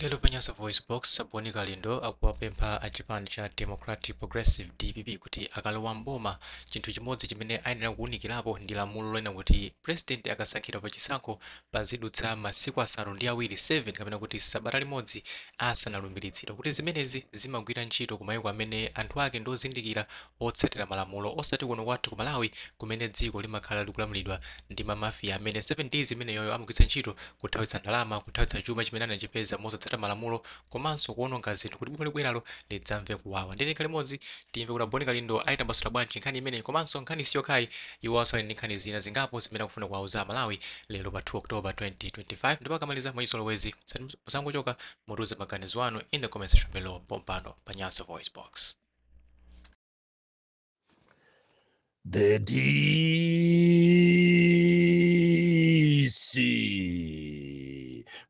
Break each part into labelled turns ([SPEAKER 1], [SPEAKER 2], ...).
[SPEAKER 1] Lero pa Nyasa VoiceBox, a Bon Kalindo akuwapempha a chipani cha Democratic Progressive, DPP, kuti akalowa m'boma, chinthu chimodzi chimene ayenera kuwunikirapo ndi lamulo lonena kuti president akasankhidwa pa chisankho pazidutsa masiku 7, 7, kapena kuti sabata limodzi asanalumbiritsidwe, kuti zimenezi zimagwira ntchito ku mayiko amene anthu ake ndi ozindikira, otsatira malamulo, osati kuno kwathu ku Malawi kumene dziko limakhala likulamulidwa ndi ma mafia amene 7 days imeneyoyo amagwiritsa ntchito kuthawitsa ndalama, kuthawitsa chuma chimene anachipeza mosatsata malamulo, komanso kuononga zinthu kuti boma libweralo lidzamve kuwawa. Ndiye tikhale limodzi timve kuti a Bon Kalindo ayitambasula bwanji nkhani imeneyi. Komanso nkhani si yokhayi, iwonso ali ndi nkhani zina zingapo zimene akufuna kuwauza Amalawi lero pa 2 October 2025. Ndipo akamaliza, mwachizolowezi, musangochoka, mutiuze maganizo anu in the comment section below pompano pa Nyasa VoiceBox.
[SPEAKER 2] The DC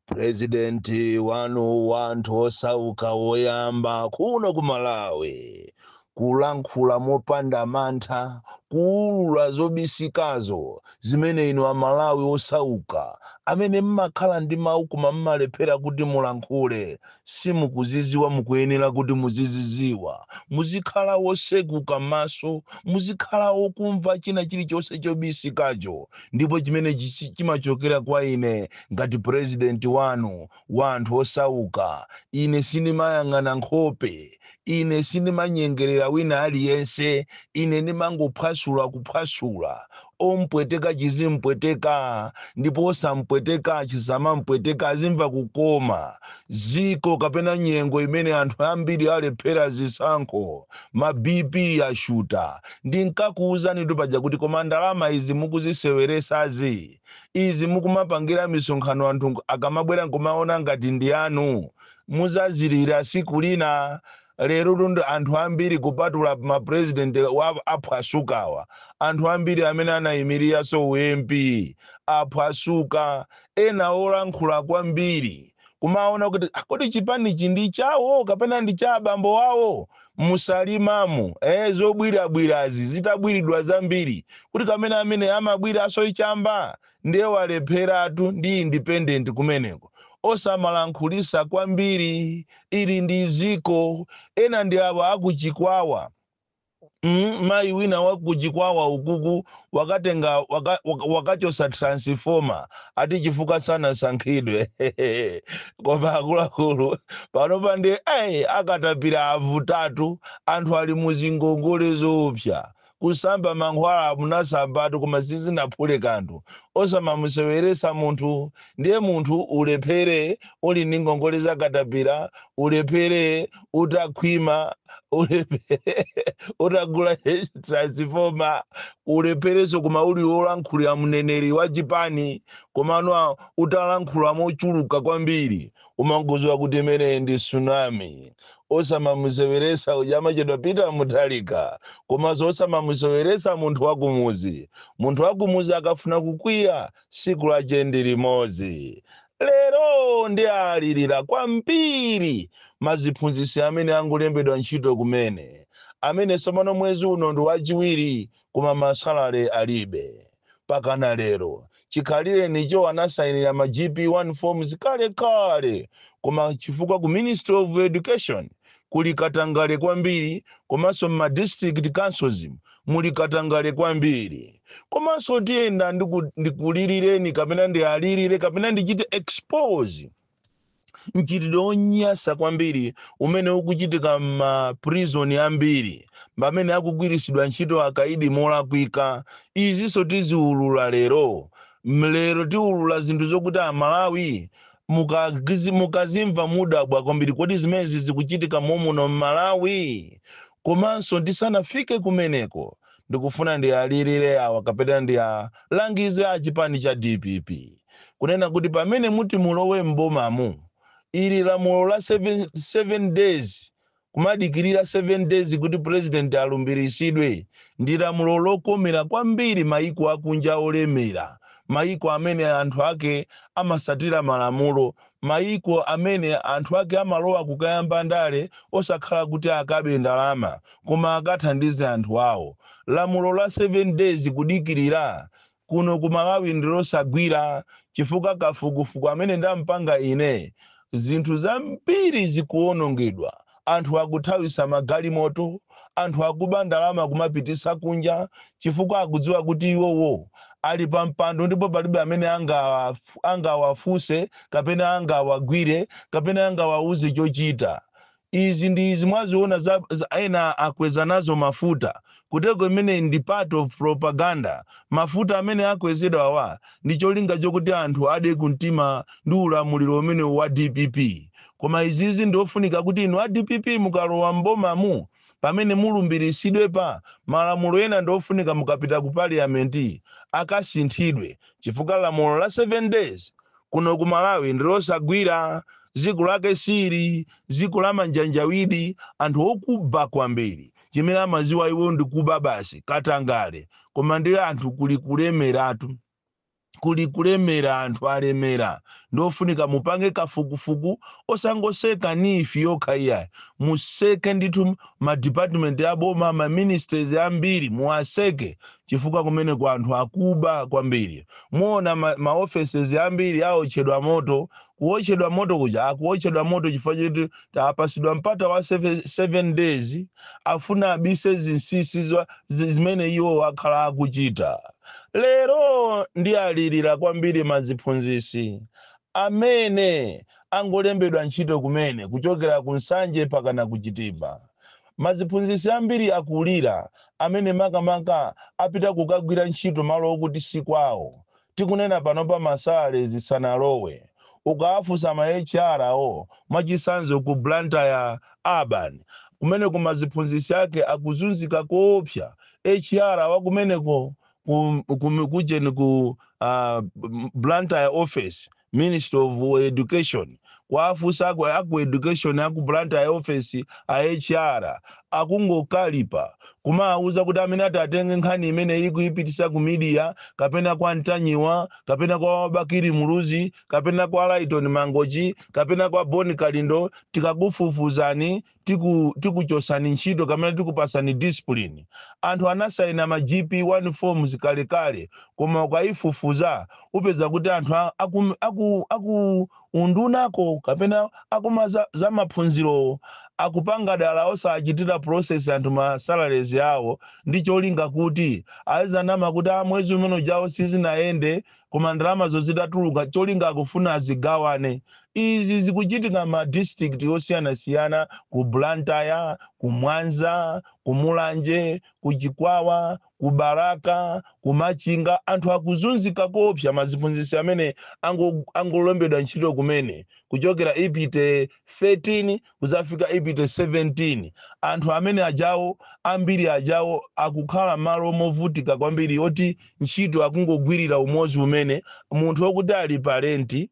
[SPEAKER 2] President wanu wanthu osauka woyamba kuno ku Malawi kulankhula mopanda mantha, kuulula zobisikazo zimene inu Amalawi osauka amene mmakhala ndi mawu koma mmalephera kuti mulankhule simukuziziwa, mukuyenera kuti muziziziwa. Muzikhala wosekuka maso, muzikhala wokumva china chilichonse chobisikacho, ndipo chimene chimachokera kwa ine ngati president wanu wa anthu osauka. Ine sindimayang'ana nkhope, ine sindimanyengerera wina aliyense, ine ndimangophwasula kuphwasula. Ompweteka chizimpweteka, ndipo osampweteka chisamampweteka, azimva kukoma. Ziko kapena nyengo imene anthu ambiri alephera zisankho, ma BP ashuta. Ndinkakuwuzanitu paja kuti koma ndalama izi mukuziseweresazi, izi mukumapangira misonkhano, anthu akamabwera nkumaona ngati ndi anu, muzazilira siku lina. Lero tundu anthu ambiri, kupatula ma president wa aphwasukawa, anthu ambiri amene anayimiriranso u MP aphwasuka. Ena olankhula kwambiri kumaona kuti, "Ah, kodi chipanichi ndi chawo kapena ndi cha abambo awo?" Musalimamu zobwirabwirazi zitabwiridwa zambiri, kuti kamene amene amabwiraso chamba ndiye walepheratu ndi independent kumeneko, osamalankhulisa kwambiri. Ili ndi ziko. Ena ndi awo akuchikwawa. Mayi wina wakuchikwawa ukuku wakatenga wakachosa transformer ati chifukwa sanasankhidwe. Koma akuluakulu, panopa ndi akatapira avutatu, anthu ali muzingongole zoopsa. Kusamba mankhwala munasambatu koma sizinaphule kanthu. Osamamuseweresa munthu. Ndiye munthu ulephere uli ndi ngongole za katapira, ulephere utakhwima, ulephere utagula transformer, ulepherenso koma uli wolankhulira mneneri wa chipani, komano utalankhula mochuluka kwambiri, umangoziwa kuti imeneyi ndi tsunami. Osamamuseweresa uja amachedwa Peter Mutharika, komanso osamamuseweresa munthu wakumuzi. Munthu wakumuzi akafuna kukwiya, siku lache ndi limodzi. Lero ndi alirira kwambiri maziphunzitsi amene angulembedwa ntchito kumene, amene tsopano mwezi uno ndi wachiwiri koma ma salary alibe pakana lero. Chikhalire nicho anasayinira ma GP1 forms kale kale, koma chifukwa ku Ministry of Education kuli katangale kwambiri, komanso ma district councils muli katangale kwambiri, komanso tiyenda ndikulilireni kapena ndialirire kapena ndichite expose mchitidwe wonyasa kwambiri umene ukuchitika m'ma prison ambiri, pamene akugwiritsidwa ntchito akaidi molakwika. Izinso tiziulula lero. Lero tiulula zinthu zokuti Amalawi mukazimva mudabwa kwambiri. Kodi zimenezi zikuchitika momuno m'Malawi? Komanso ndisanafike kumeneko, ndikufuna ndiyalirire awa kapena ndiyalangize a chipani cha DPP kunena kuti pamene muti mulowe m'bomamu, ili lamulo la 7 days, kumadikirira 7 days kuti president alumbirisidwe, ndi lamulo lokomera kwambiri maiko akunja olemera, maiko amene anthu ake amasatira malamulo, maiko amene anthu ake amalowa kukayamba ndale osakhala kuti akabe ndalama koma akathandize anthu awo. Lamulo la 7 days kudikirira kuno ku Malawi ndilosagwira, chifukwa kafukufuku amene ndampanga ine Zinthu zambiri zikuwonongedwa, anthu akuthawisa magalimoto, anthu akuba ndalama kumapitisa kunja, chifukwa akudziwa kuti iwowo ali pa mpando ndipo palibe amene angawafunse kapena angawagwire kapena angawauze chochita. Izi ndi izi mwaziona za ena akweza nazo mafuta kuteko, imene ndi part of propaganda. Mafuta amene akwezedwa awa ndi cholinga chokuti anthu ade kumtima ndi ulamuliro umene wa DPP. Koma izizi ndiofunika kuti inu a DPP mukalowa mbomamu, pamene mulumbiritsidwe, pa malamulo ena ndiofunika mukapita ku parliament akasinthidwe, chifukwa lamulo la 7 days kuno ku Malawi ndilosagwira. Dziko lake sili dziko la manjanjawidi, anthu okuba kwambiri. Chimene amaziwa iwo ndikuba basi, katangale. Koma ndi anthu kuli kulemeratu, kuli kulemera, anthu alemera. Ndofunika mupange kafukufuku, osangoseka NEEF yokha iyayi. Museke ndithu ma department aboma, ma ministries ambiri muwaseke, chifukwa kumene ku anthu akuba kwambiri. Muona ma offices ambiri aotchedwa moto. Kuotchedwa moto kuja akuotchedwa moto chifukwa choti tapasidwa mpata wa 7 days, afuna abise zinsinsi zimene iwo akhala akuchita. Lero ndi alirira kwambiri maziphunzisi amene angolembedwa ntchito kumene kuchokera ku Nsanje pakana ku Chitipa. Maziphunzisi ambiri akulira, amene makamaka apita kukagwira ntchito malo okuti si kwawo. Tikunena panopa ma salary zisanalowe. Ukawafunsa ma HR awo, mwachitsanzo ku Blantyre Urban, kumene kumaziphunzisi ake akuzunzika koopsa. HR wa kumeneko kujeni ku Blantyre office, Ministry of Education, kwafunsa aku education, aku Blantyre office, a HR akungokalipa kumawuza kuti amene ati atenge nkhani imene ikuyipitisa ku media, kapena kwa Ntanyiwa, kapena kwa Bakili Muluzi, kapena kwa Lighton Mangochi, kapena kwa Boni Kalindo, tikakufufuzani, tikuchosani ntchito kapena tikupasani discipline. Anthu anasaina ma GP1 forms kalekale, koma ukayifufuza upeza kuti anthu aku undunako kapena akuma za maphunziro akupanga dala osachitira process anthu ma salaries yawo, ndi cholinga kuti azanama kuti a mwezi umene ujawo sizinayende, koma ndalama zitatuluka, cholinga akufuna azigawane. Izi zikuchitika ma district osiyanasiyana, ku Blantyre, ku Mwanza, ku Mulanje, ku Chikwawa, ku Baraka, ku Machinga. Anthu akuzunzika koopsa, maziphunzitsi amene angolembedwa ntchito kumene kuchokera IPTE 13 kuzafika IPTE 17. Anthu amene ajawo, ambiri ajawo akukhala malo movutika kwambiri, oti ntchito akungogwirira umodzi umene munthu wokuti ali pa renti,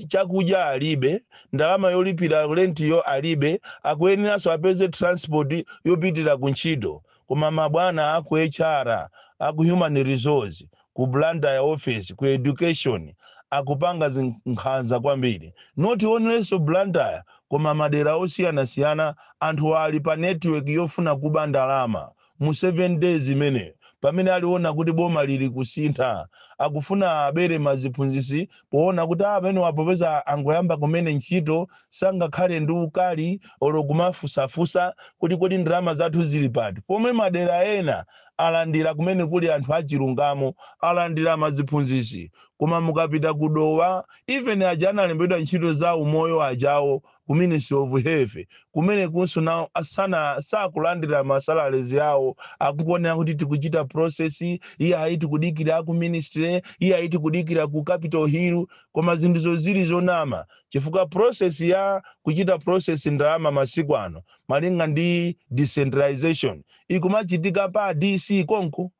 [SPEAKER 2] chakudya alibe, ndalama yolipira rentiyo alibe, akuyeneranso apeze transport yopitira ku ntchito. Koma mabwana aku HR, aku human resource ku Blantyre office, ku education, akupanga nkhanza kwambiri. Not only Blantyre, koma madera osiyanasiyana anthu ali pa network yofuna kuba ndalama mu 7 days imeneyo. Pamene aliona kuti boma lili kusintha, akufuna abere maziphunzitsi, poona kuti amene wapopeza angoyamba kumene ntchito sangakhale ndi ukali olo kumafusafusa kuti kodi ndalama zathu zili pati, pomwe madera ena alandira, kumene kuli anthu achilungamo alandira maziphunzitsi. Koma mukapita kudowa, even aja analembedwa ntchito za umoyo ajawo ku Ministry of Health, kumene kunso nawo asana sakulandira ma salaries yawo. Akukuonera kuti tikuchita process, iye ayi tikudikira ku ministry, iye ayi tikudikira ku Capitol Hill, koma zinthuzo zili zonama, chifukwa process ya kuchita process ndalama masiku ano, malinga ndi decentralization, ikumachitika pa DC konko,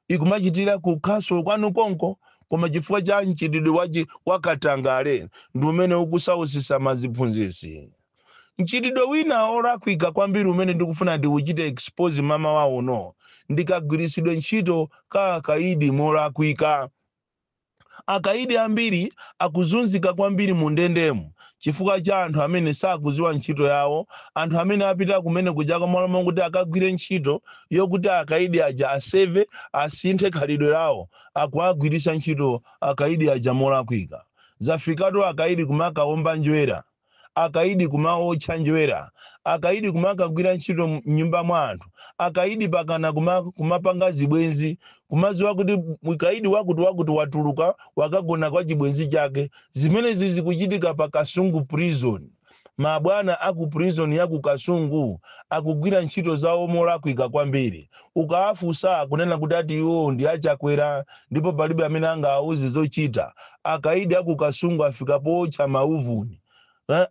[SPEAKER 2] ikumachitira ku council kwanu konko. Koma chifukwa cha mchitidwe wakatangale ndi umene ukusausisa maziphunzitsi. Mchitidwe wina olakwika kwambiri umene ndikufuna ndiuchite expose mama wawo no ndikagwiritsidwe ntchito ka akaidi molakwika. Akaidi ambiri akuzunzika kwambiri mu ndendemo chifukwa cha anthu amene sakuziwa ntchito yawo, anthu amene apita kumene kujako malo kuti akagwire ntchito yokuti akaidi aja aseve, asinthe khalidwe lawo, akuagwiritsa ntchito akaidi aja molakwika. Zafikatu akaidi kumakaomba njwera. Akaidi kumaotcha njerwa, akaidi kumakagwira ntchito mnyumba mwa anthu, akaidi pakana kumapanga zibwenzi, kumaziwa kuti mkaidi wakuti wakuti watuluka, wakagona kwa chibwenzi chake. Zimenezi zikuchitika pa Kasungu Prison. Mabwana aku prison ya ku Kasungu akugwira ntchito zawo molakwika kwambiri. Ukaafunsa, kunena kuti ati iwo ndi aChakwera ndipo palibe amene angawauze zochita. Akaidi aku Kasungu afika pootcha mauvuni.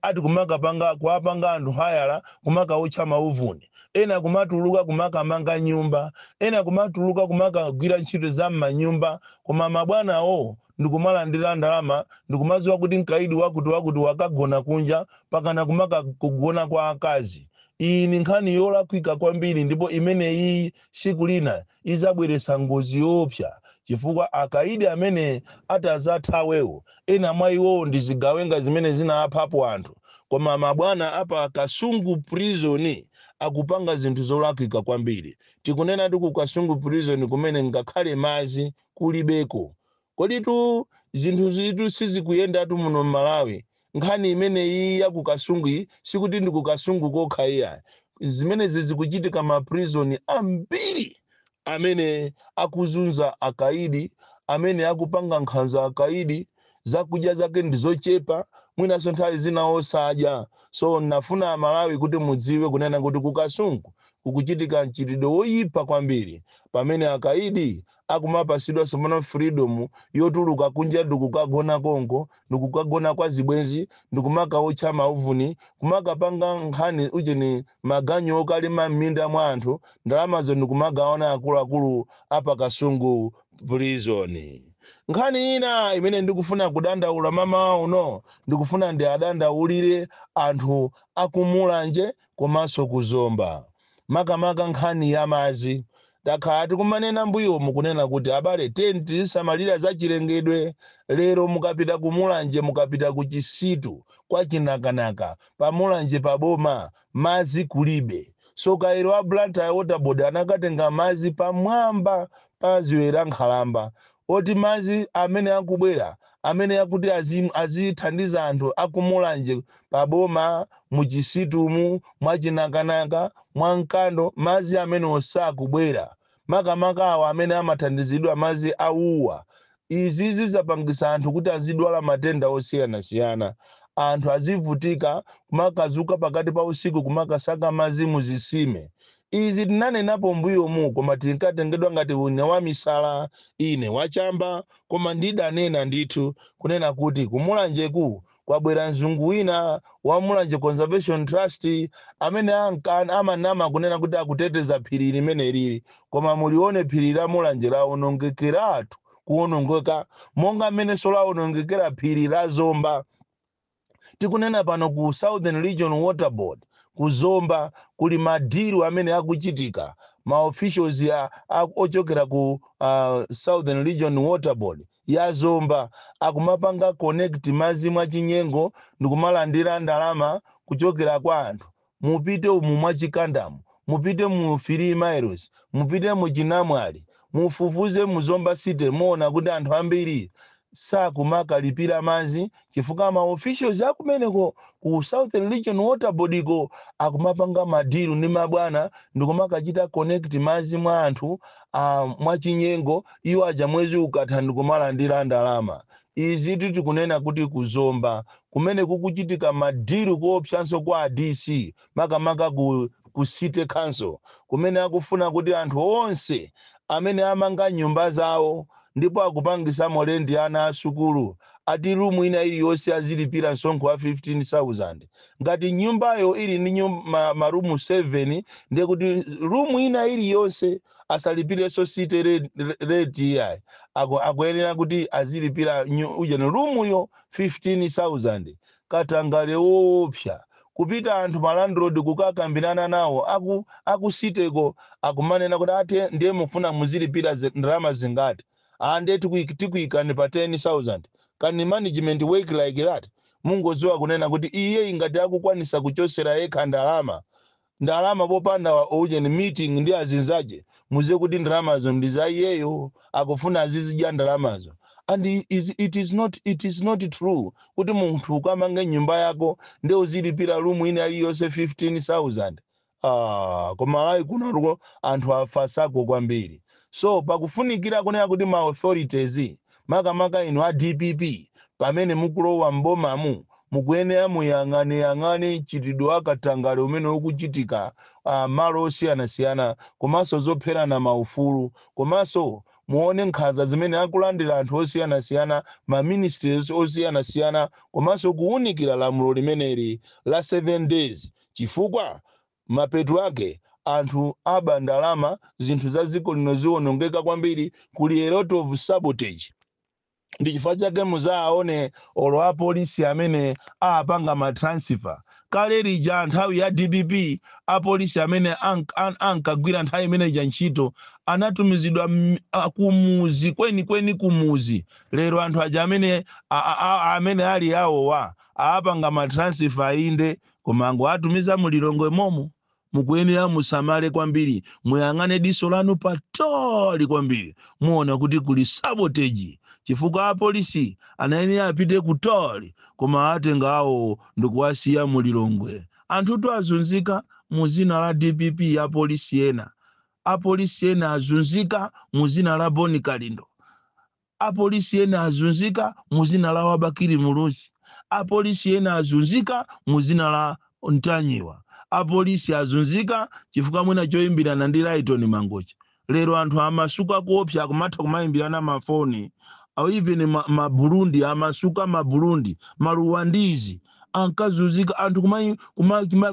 [SPEAKER 2] Ati kumakapanga, kuwapanga anthu hayala kumakaotcha mauvuni, ena kumatuluka kumakamanga nyumba, ena kumatuluka kumakagwira ntchito za m'manyumba, koma mabwanawo ndikumalandira ndalama, ndikumadziwa kuti mkaidi wakuti wakuti wakagona kunja, pakana kumakagona kwa akazi. Iyi ni nkhani yolakwika kwambiri, ndipo imeneyi siku lina izabweretsa ngozi yoopsa, chifukwa akaidi amene atazathawewo, ena mwa iwowo ndi zigawenga zimene zinaphapo anthu. Koma mabwana apa Kasungu Prison akupanga zinthu zolakwika kwambiri. Tikunena ti ku Kasungu Prison kumene ngakhale madzi kulibeko. Koditu zinthu zitu sizikuyendatu muno mMalawi. Nkhani imeneyi ya ku Kasungu iyi, sikuti ndi ku Kasungu kokha iya. Zimenezi zikuchitika ma prison ambiri amene akuzunza akaidi, amene akupanga nkhanza akaidi. Zakudya zake ndi zochepa, mwinanso nthawi zina osadya. So nafuna Amalawi kuti mudziwe kunena kuti ku Kasungu kukuchitika mchitidwe woyipa kwambiri, pamene akaidi akumapasidwa tsopano freedom yotuluka kunja ndikukagona konko, ndikukagona kwa zibwenzi, ndikumakaotcha mauvuni, kumakapanga nkhani ucheni, maganyu okalima m'minda mwa anthu, ndalamazo ndikumagawana akuluakulu apa Kasungu Prison. Nkhani ina imene ndikufuna kudandaula mama uno, ndikufuna ndi adandaulire anthu akuMulanje komanso kuZomba, makamaka nkhani ya madzi. Takhala tikumanena mbuyomu kunena kuti abale, tiyeni tizisamalira za chilengedwe. Lero mukapita kuMulanje, mukapita ku Chisitu kwa Chinakanaka, paMulanje paboma, madzi kulibe. So kairo a Blantyre Water Board anakatenga madzi pamwamba pa dziwe la Nkhalamba, oti madzi amene akubwera, amene akuti azithandiza anthu akuMulanje paboma, muChisitumu mwaChinakanaka, mwaMkando, madzi amene osakubwera, makamaka awo amene amathandizidwa madzi auwa. Izi zizapangisa anthu kuti azidwala matenda osiyanasiyana, anthu azivutika kumakazuka pakati pa usiku kumakasaka madzi muzisime. Izi tinanenapo mbuyomu, koma tinkatengedwa ngati ine wamisala, ine wachamba. Koma ndidanena ndithu kunena kuti kuMulanjeku kwabwera mzungu wina wa Mulanje Conservation Trust amene amanama kunena kuti akuteteza phiri limene lili, koma mulione phiri la Mulanje lawonongekeratu, kuwonongeka monga mmenenso lawonongekera phiri la Zomba. Tikunena pano, ku Southern Region Water Board kuZomba kuli ma deal amene akuchitika. Ma officials ochokera ku Southern Region Water Board ya Zomba akumapanga connect madzi mwachinyengo ndikumalandira ndalama kuchokera kwa anthu. Mupite umu mwaChikandamu, mupite mu 3 Miles, mupite mu Chinamwali, mufufuze mu Zomba City, muona kuti anthu ambiri sakumakalipira madzi chifukwa ma officials akumeneko ku Southern Region Water Board ko akumapanga ma deal ndi mabwana ndikumakachita connect madzi mwa anthu mwachinyengo. Iwo aja mwezi ukatha ndikumalandira ndalama. Izi tikunena kuti kuZomba kumene kukuchitika ma deal kuopsanso kwa DC, makamaka ku city council, kumene akufuna kuti anthu onse amene amanga nyumba zawo ndipo akupangisamo rent ana asukulu, ati room ina iliyonse azilipira msonkho wa 15,000. Ngati nyumbayo ili ndi ma room 7, ndiye kuti room ina iliyonse asalipirenso city rate iyayi. Akuyenera kuti azilipira ujeni roomyo 15,000. Katangale woopsa. Kupita anthu ma landlord kukakambirana nawo aku cityko, akumanena kuti ati ndiye mufuna muzilipira ndalama zingati? Ah, ndiye tikuyikani pa 10,000. Can management work like that? Mungoziwa kunena kuti iye ingati akukwanisa kuchosera yekha ndalama popanda ujeni meeting ndi azinzaje, muziwe kuti ndalamazo ndi za iyeyo, akufuna azizidya ndalamazo. And it is not true kuti munthu ukamange nyumba yako ndi uzilipira room ina iliyonse 15,000. Ah, koma ayi, kuno anthu afasako kwambiri. So pakufunikira kunena kuti ma authorities, makamaka inu a DPP, pamene mukulowa mbomamu, mukuyenera muyang'ane-yang'ane mchitidwe akatangale umene ukuchitika malo osiyanasiyana, komanso zopherana maufulu, komanso muone nkhanza zimene akulandira anthu osiyanasiyana, ma ministries osiyanasiyana, komanso kuwunikira lamulo limeneli la 7 days, chifukwa mapeto ake anthu aba ndalama, zinthu za dziko lino ziwonongeka kwambiri. Kuli a lot of sabotage. Ndi chifukwa chake muzaone olo apolisi amene apanga ma transfer kale lija nthawi ya DPP, apolisi amene ankagwira nthawi imeneja ntchito anatumizidwa kumuzi kwenikweni kumuzi. Lero anthu aja amene amene ali awowa aapanga ma transfer, inde, koma angoatumiza mulilongwe momo. Mukuyenera musamale kwambiri, muyang'ane diso lanu patali kwambiri, muona kuti kuli sabotage, chifukwa apolisi anayenera apite kutali, koma atenga awo ndikuwasiya mulilongwe. Anthutu azunzika mu zina la DPP. Apolisi ena azunzika mu zina la Boni Kalindo. Apolisi ena azunzika mu zina la wa Bakili Muluzi. Apolisi ena azunzika mu zina la Ntanyiwa. Apolisi azunzika chifukwa mwina choyimbirana ndi Lighton Mangochi. Lero anthu amasuka kuopsa, akumatha kumayimbirana mafoni. Au even ma Burundi amasuka, ma Burundi, maruwandizi ankazunzika anthu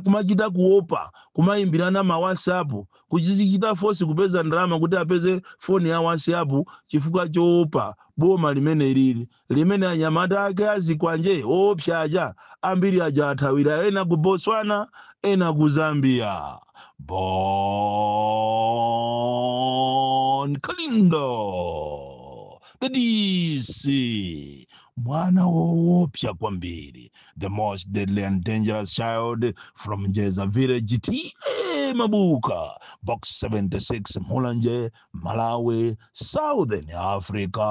[SPEAKER 2] kumachita kuopa kumayimbirana ma WhatsApp, kuchichita force kupeza ndalama kuti apeze foni ya WhatsApp, chifukwa choopa boma limene lili limene anyamata ake azikwanje oopsa aja ambiri aja athawira, ena ku Botswana, ena ku Zambia. Bon Kalindo, the DC, mwana woopsa kwambiri, the most deadly and dangerous child from Njeza village, T/A Mabuka, Box 76, Mulanje, Malawi, Southern Africa.